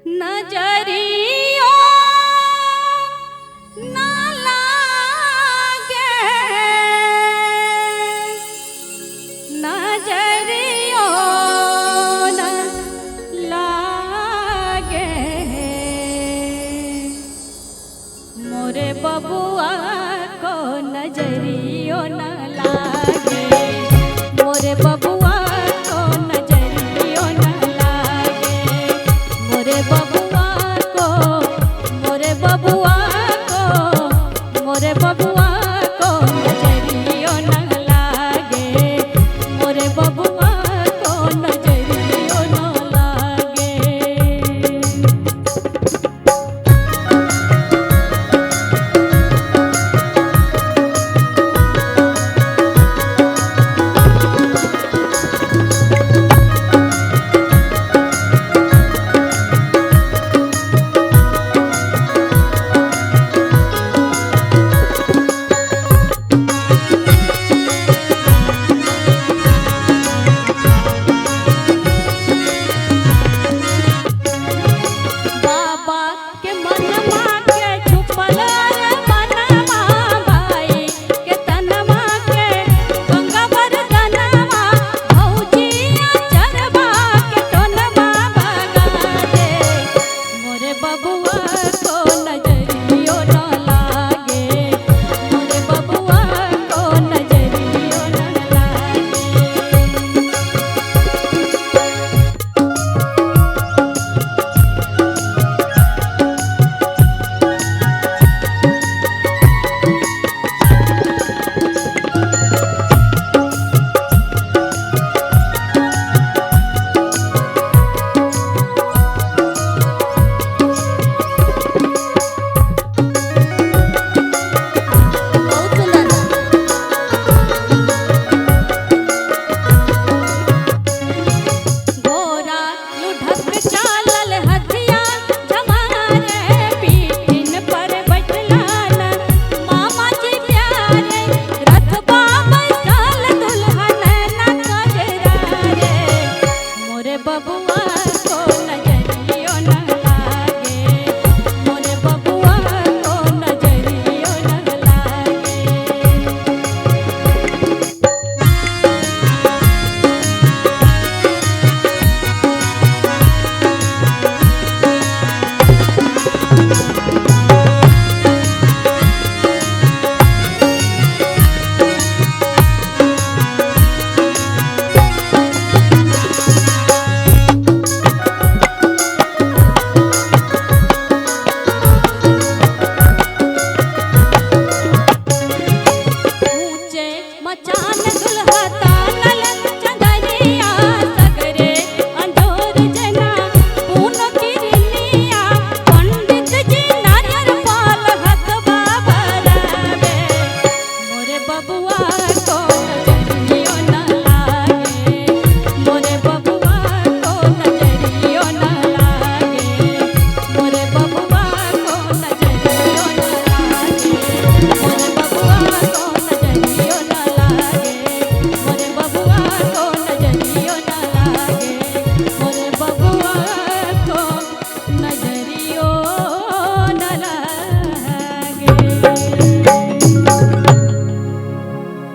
नजरियो ना लागे, नजरियो ना लागे, मोरे बबुआ को नजरियो ना लागे, मोरे बबुआ को नजरियो ना लागे, मोरे बबुआ को, मोरे बबुआ को, मोरे बबुआ को नजरियो ना लागे, मोरे बबुआ को नजरियो ना लागे। बाबा के मनमा के छुपल रे मनमा, भाई के तनमा के गंगा बरदनमा, भौजिया चरबा के टोनमा भगा दे, मोरे बबुआ को नजरियो न लागे, मोरे बबुआ को नजरियो न लागे। बहुत सुंदर। घोड़ा लुढ़क जा